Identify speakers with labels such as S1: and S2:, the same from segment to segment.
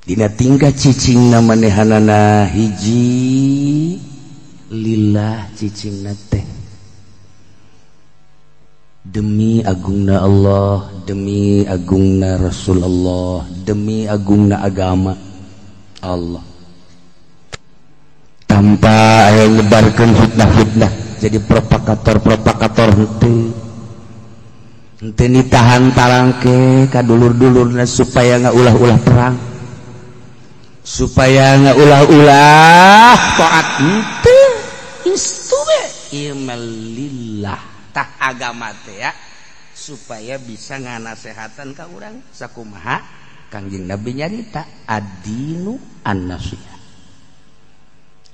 S1: Dina tingkah cicingna manehanana hiji lillah cicingna teh demi agungna Allah, demi agungna Rasulullah, demi agungna agama Allah. Tanpa aya nyebarkeun fitnah-fitnah, jadi propagator-propagator henteu. Henteu ditahan talangke ka dulur-dulurna supaya ngaulah-ulah perang. Supaya ngaulah-ulah taat henteu. Istu we ieu mah lillah. Tah agama teh ya supaya bisa nganasehatan ka urang sakumaha Kangjeng Nabi nyarita ad-dinu an-nasihah.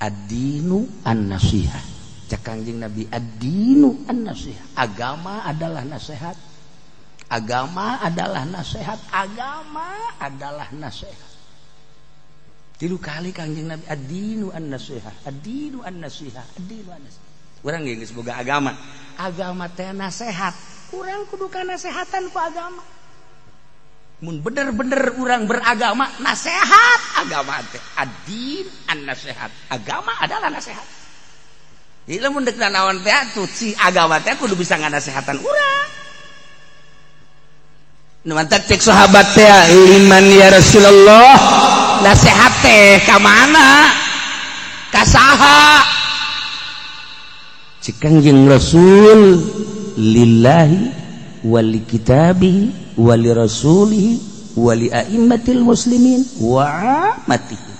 S1: Ad-dinu an-nasihah. Cak Kangjeng Nabi ad-dinu an-nasihah. Agama adalah nasihat. Agama adalah nasihat. Agama adalah nasihat. Tilu kali Kangjeng Nabi ad-dinu an-nasihah, ad-dinu an-nasihah, ad-dinu an-nasihah. Urang geus boga agama. Agama teh nasihat. Urang kudu kanasehatan ku agama. Mun bener-bener urang beragama, nasihat agama teh. Ad-din an-nasihat. Agama adalah nasihat. Jadi lamun deuk nanaon teh atuh si agama teh kudu bisa nganasehatan urang. Nu mantak cek sahabat teh liman ya Rasulullah, nasihat teh ka mana? Ka saha? Cek Kangjeng Rasul lillahi wali kitabihi wali rasulihi wali a'immatil muslimin wa amatihi.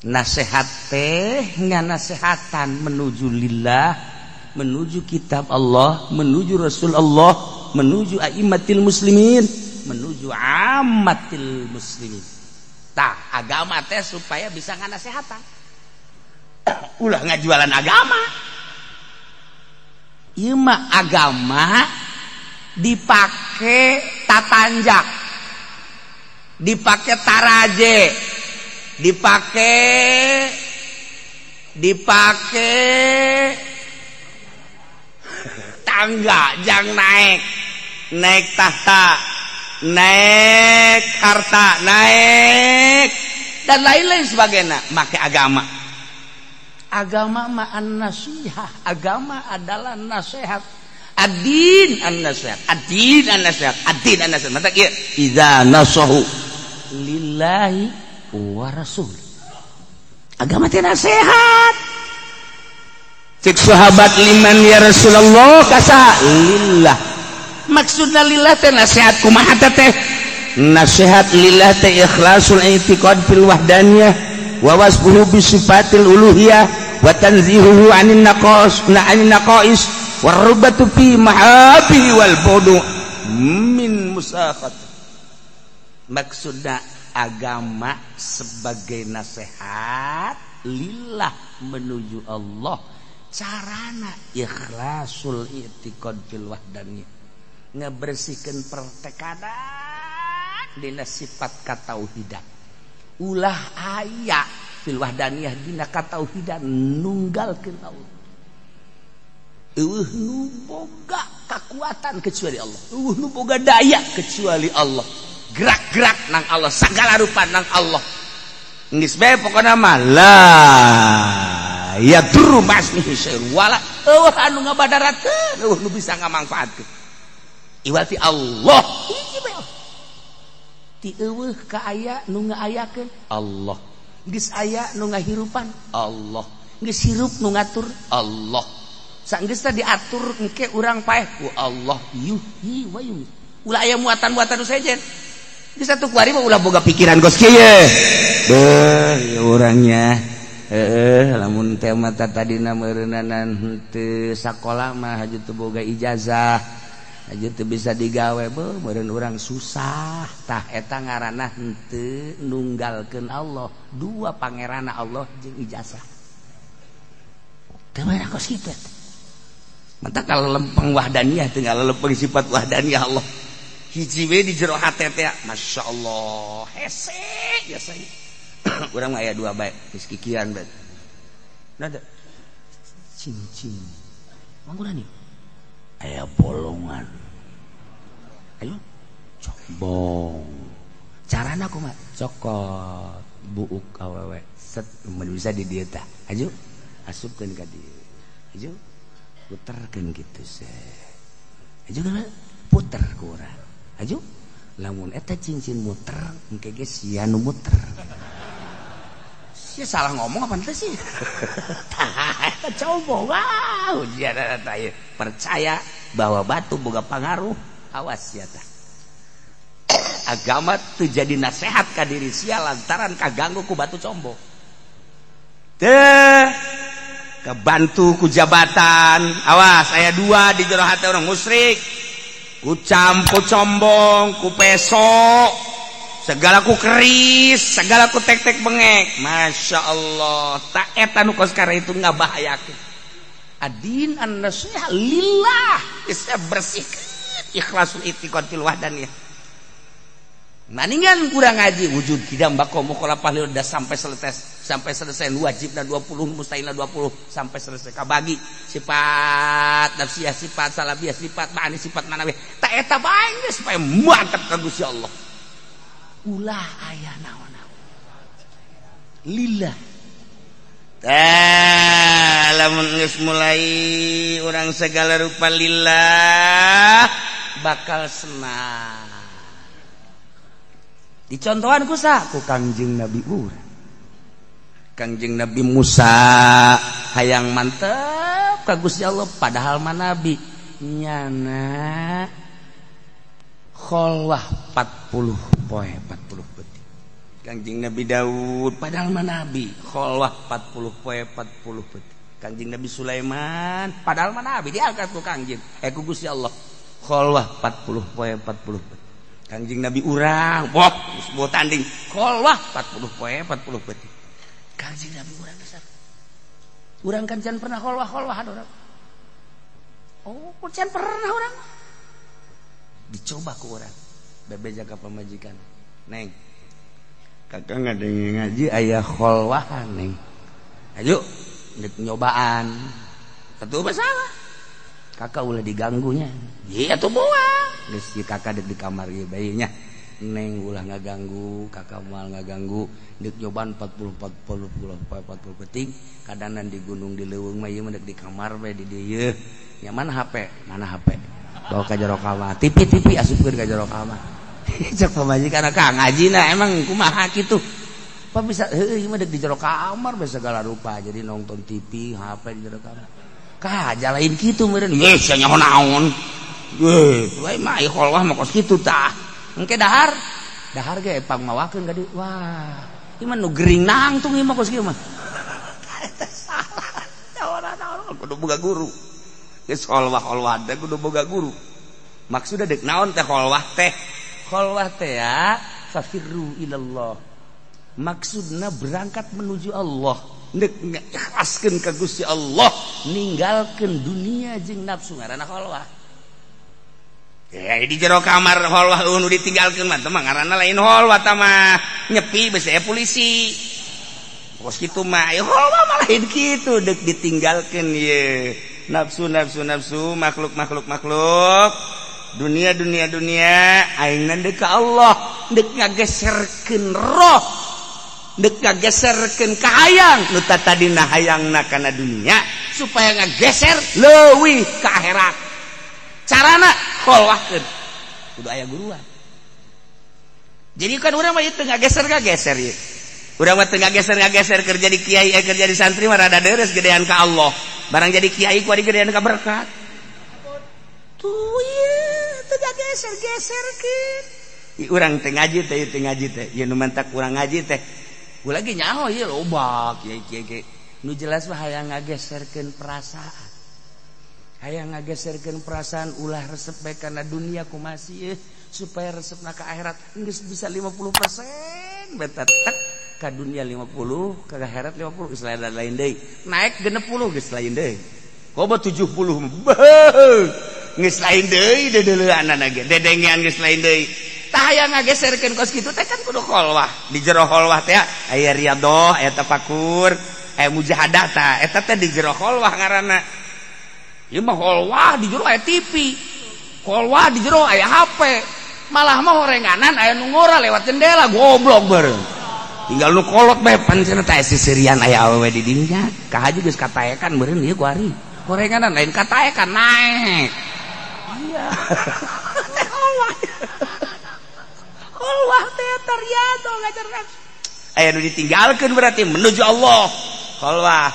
S1: Nasihat teh nganasehatan menuju lillah, menuju kitab Allah, menuju Rasul Allah, menuju a'immatil muslimin, menuju ammatil muslimin. Tah agama teh supaya bisa nganasehatan. Ulah ngajualan agama. Ieu mah agama dipake tatanjak, dipake taraje, dipake tangga jang naik, naik tahta, naik harta, naik dan lain-lain sebagainya. Make agama. Agama ma an-nasihah, agama adalah nasihat. Ad-din an-nasihat, ad-din an-nasihat, ad-din an-nasihat. Mata kieu idza nasahu lillahi wa rasul. Agama teh nasihat. Cek sahabat liman ya Rasulullah kasa lillah. Maksudna lillah teh nasihat kumaha teh? Nasihat lillah teh ikhlasul i'tiqad fil wahdaniyah wa wasfuhu bi sifatil uluhiyah wa tanzihuhu 'anil naqas 'anil naqais warubatu fi mahabihi wal budu min musakhat. Maksudna agama sebagai nasihat lillah menuju Allah, carana ikhlasul i'tiqad fil wahdaniyah, ngebersihkeun pertekadan dina sifat katauhidan. Ulah aya fil wahdaniyah dina katauhidan nunggalkeun Allah. Eueuh nu boga kakuatan kecuali Allah, eueuh nu boga daya kecuali Allah, gerak-gerak nang Allah, sagala rupa nang Allah. Geus bae pokona mah la yadurru ma'asmihi syai'un wala eueuh anu ngabadaratkeun, eueuh nu bisa ngamangfaatkeun. Iwati Allah hiji bae. Ti eueuh ka aya nu ngaayakeun Allah, geus aya nu ngahirupan Allah, geus hirup nu ngatur Allah. Sanggeus teh diatur engke urang paeh ku Allah yuhyi wa yumiit. Ulah aya muatan-muatan nu sejen. Geus atuh kuari mah ulah boga pikiran gos kieu. Beuh ieu urangnya. Heeh, lamun teh mata tadina meureunanan henteu sakola mah haju teu boga ijazah. Haju teu bisa digawe beuh meureun urang susah. Tah eta ngaranna henteu nunggalkeun Allah. Dua pangeranna Allah jeung ijazah. Teu mana kos kitu. Mata kalau lempeng wahdaniyah tinggal lempeng sifat wahdaniyah Allah. Hiji we di jero hate teh Masya Allah hese biasanya. Urang mah aya dua bae geus kikiran bae. Nada cincin. Mangguran nih. Aya bolongan. Ayo combong. Cara Carana kumaha? Cokot buuk awewe set mun bisa di dieu tah. Aju asupkeun ka dieu. Aju puterkeun kitu set. Aju puter ku urang. Aju lamun eta cincin muter engke ge sia nu muter. Sia salah ngomong apa teh sih? Tah eta coba wah ujian eta ieu. Percaya bahwa batu boga pangaruh, awas sia tah. Agama teu jadi nasehat ka diri sia lantaran kaganggu ku batu combo. Teh kebantu ku jabatan, awas aya dua di jero hati orang musyrik. Ku campu combong, ku peso, segala ku keris, segala ku tek-tek bengek. Masya Allah, tak eta nu kos itu ngabahayakeun. Adin an-nasiha lillah, geus bersihkeun ikhlasul itiqad fil wahdaniyah. Maningan kurang ngaji wujud kidam bako mukhalafah udah sampai selesai wajibna 20 mustahilna 20 sampai selesai kabagi sifat nafsiyah, sifat salabiyah, sifat ma'ani, sifat manawiyah. Tak eta bae supaya mantap ka Gusti Allah. Ulah aya naon-naon. Lillah. Tah lamun geus mulai urang segala rupa lillah bakal senang. Dicontohan ku sa ku Kangjeng Nabi urang. Kangjeng Nabi Musa hayang mantep ka Gusti Allah padahal mah nabi nyana kholwah 40 poe 40 peuting. Kangjeng Nabi Daud padahal mah nabi kholwah 40 poe 40 peuting. Kangjeng Nabi Sulaiman padahal mah nabi diangkat ku Kangjeng ku Gusti Allah kholwah 40 poe 40 peuting. Kangjeng Nabi urang boh geus boh tanding kholwah 40 poe 40 peuting. Kangjeng Nabi urang dasar. Urang kan can pernah kholwah-kholwahan urang. Oh, can pernah urang. Dicoba ku urang. Bebeja ka pamajikan. Neng. Kakak ngadenge ngaji aya kholwahan, Neng. Ayo nek nyobaan. Atuh masalah. Kakak ulah diganggunya. Iya atuh moal. Geus si kakak dek di kamar ieu bae nya. Neng ulah ngaganggu, kakak moal ngaganggu. Dek nyobaan 40 peuting, kadanan di gunung di leuweung mah ieu mah dek di kamar bae di dieu. Nya mana HP? Mana HP? Bawa ka jero kamar. TV asupkeun ka jero kamar. Cek pamajikan ka ngajina emang kumaha kitu. Apa bisa heueuh ieu mah dek di jero kamar bae segala rupa. Jadi nonton TV, HP di jero kamar. Kah jalain kitu meureun. Ye sia nyaho naon. Ye, wae mah ieu kholwah mah kos kitu tah. Engke dahar, dahar ge pangmawakeun ka dieu. Wah, ieu mah nu gering nangtung ieu mah kos kieu mah. Eta salah. Naon-naon kudu boga guru. Geus kholwah-kholwah teh kudu boga guru. Maksudna deuk naon teh kholwah teh? Kholwah teh ya fafirru ilallah. Maksudna berangkat menuju Allah. Nek ngikhlaskeun ka Gusti Allah, ninggalkeun dunia jeung nafsu ngaranna kholwah. Ya di jero kamar kholwah nu ditinggalkeun mah teh mah ngaranna lain kholwah tah mah nyepi besi polisi. Kos kitu mah ieu kholwah mah lain kitu deuk ditinggalkeun ieu. Nafsu nafsu nafsu makhluk makhluk makhluk dunia dunia dunia aingna deuk ka Allah deuk ngageserkeun roh deuk ngageserkeun ka hayang nu tatadina hayangna kana dunia supaya ngageser leuwih ka akhirat. Carana kholwahkeun kudu aya guruan. Jadi kan urang mah ieu teu ngageser-ngageser ieu. Urang mah teu ngageser-ngageser keur jadi kiai keur jadi santri mah rada deres gedean ka Allah. Barang jadi kiai ku digedean ka berkat. Tuh ieu teu ngageser-geserkeun. Urang teu ngaji teh ieu teu ngaji teh. Ieu nu mantak urang ngaji teh. Gua lagi nyaho ieu loba kiai-kiai ge. Nu jelas mah hayang ngageserkeun perasaan. Hayang ngageserkeun perasaan ulah resep bae kana dunia kumasih supaya resepna ka akhirat geus bisa 50% beta tek ka dunia 50 ka akhirat 50 geus lain deui naik 60 geus lain deui komo 70 geus lain deui deudeuleunana ge dedengean geus lain deui. Tah hayang ngageserkeun kos kitu teh kan kudu kholwah. Di jero kholwah teh aya riyadhah, aya tafakur, aya mujahadah tah eta teh di jero kholwah ngaranna. Ieu mah kholwah di jero aya TV, kholwah di jero aya HP, Malah mah horenganan aya nu ngora lewat jendela goblok bareng. Tinggal nu kolot bae pan cenah teh sisirian aya awewe di dinya. Ka haji geus kataekan meureun ieu ku ari. Horenganan lain kataekan naek. Iya. Teh Allah. Allah teh ternyata ngajar nafsu. Aya nu ditinggalkeun berarti menuju Allah. Khalwah.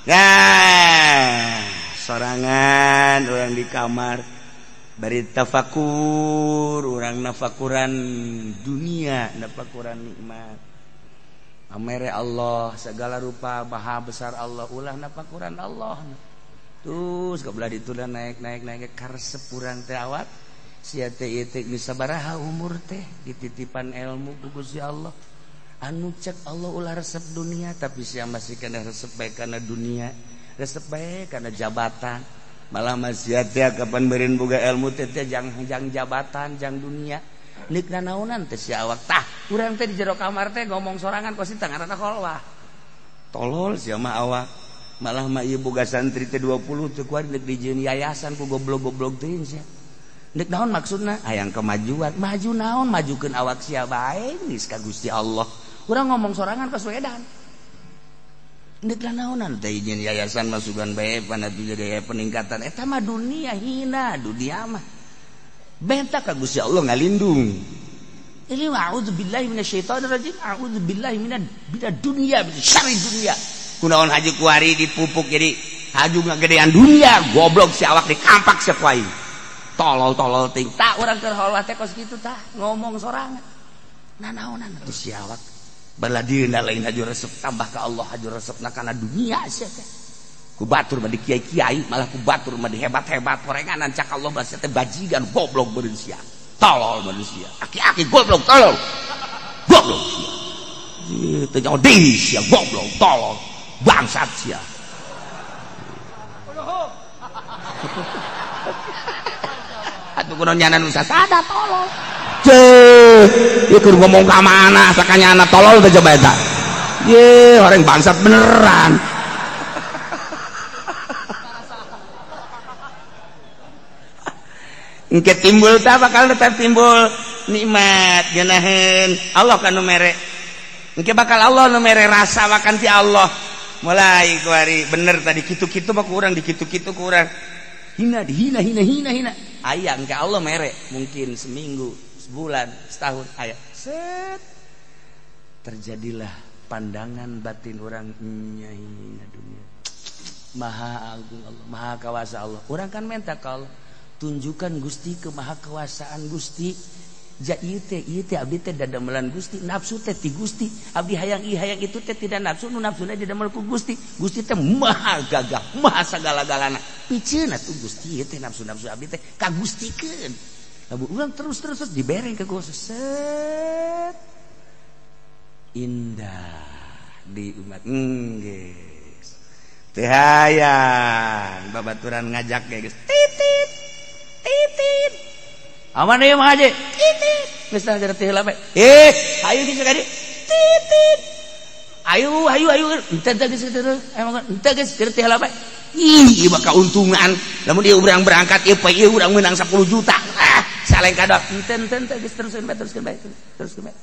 S1: Nah, sorangan orang di kamar bari tafakur, orang nafakuran dunia, nafakuran nikmat. Amere Allah segala rupa maha besar Allah, ulah nafakuran Allah. Terus kebelah ditunda naik naik naik karesep urang teh awak sia teh ieu teh geus sabaraha umur teh dititipan ilmu ku Gusti Allah. Anu cek Allah ulah resep dunia tapi sia masih kana resep bae kana dunia, resep bae kana jabatan. Malah masih teh kapan beureun boga ilmu teh teh jang jabatan, jang dunia. Nik nanaonan teh sia awak tah. Urang teh di jero kamar teh ngomong sorangan kos teh ngaranna kholwah. Tolol sia mah awak. Malah mah ieu boga santri teh 20 teh kuari nek dijieun yayasan ku goblok-goblok teuing sia. Nek naon maksudna? Hayang kemajuan. Maju naon? Majukeun awak sia bae geus ka Gusti Allah. Urang ngomong sorangan ka Swedan. Nek naonan teh izin yayasan masukan bae panatu jadi peningkatan eta mah dunia hina, dunia mah. Benta ka Gusti Allah ngalindung. Ini a'udzubillahi minasyaitonir rajim, a'udzubillahi minad dunya, min syarri dunya. Kunaon haji kuari dipupuk jadi haju ngagedean dunia, goblok si awak dikampak sia ku aing. Tolol-tolol ting. Tak urang keur holwah teh kos kitu tah, ngomong sorangan. Nanaonan atuh si awak. Baladina lain haju resep tambah ke Allah haju resep na kana dunia sia teh. Ku batur mah di kiai-kiai, malah ku batur mah di hebat-hebat horenganan cak Allah mah sia teh bajigan goblok beureun sia. Tolol manusia. Aki-aki goblok tolol. Goblok sia. Teu nyaho deui sia goblok tolol. Bangsat sia. Atuh kunaon nyana nu sasada tolol. Ceuh, ieu keur ngomong ka mana sakanyana tolol teh coba eta. Ye, orang bangsat beneran. Engke timbul tah bakal tetap timbul nikmat geunaheun. Allah kan nu mere. Engke bakal Allah nu mere rasa makan ti Allah. Mulai kuari bener tadi kitu-kitu mah kurang dikitu-kitu kurang. Hina dihina hina hina hina. Aya engke Allah mere mungkin seminggu, sebulan, setahun aya. Set. Terjadilah pandangan batin orang nya hina dunia. Maha agung Allah, maha kawasa Allah. Orang kan minta ka Allah, tunjukkan Gusti kemahakawasaan Gusti. Ja ieu teh abdi teh dadamelan Gusti, nafsu teh ti Gusti. Abdi hayang ieu hayang itu teh tidak nafsu, nu nafsuna didamel ku Gusti. Gusti teh maha gagah, maha sagala-galana. Piceun atuh Gusti ieu teh nafsu-nafsu abdi teh ka Gustikeun. Lamun urang terus dibere ka Gusti. Set. Indah di umat geus. Teh hayang babaturan ngajak ge geus. Titit. Titit. Aman ieu mah haji. Titit. Geus tah teh heula bae. Eh, hayu geus ka dieu. Titit. Ayo ayo ayo henteu teh geus terus. Emang henteu geus teh heula bae. Ih, ieu mah kauntungan. Lamun ieu urang berangkat ieu poe ieu urang meunang 10 juta. Ah, saleng kadok. Henteu henteu geus teruskeun bae, teruskeun bae. Teruskeun bae.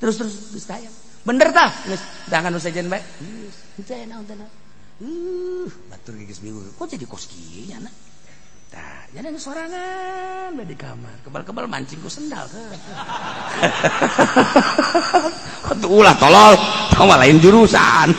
S1: Terus geus tayang. Bener tah? Geus dangan nu sejen bae. Geus henteu naon teh. Batur geus bingung. Kok jadi kos kieu nya na? Tah, jadi sorangan bae di kamar. Kebal-kebal mancing ku sendal. Kok ulah tolol, tong mah lain jurusan.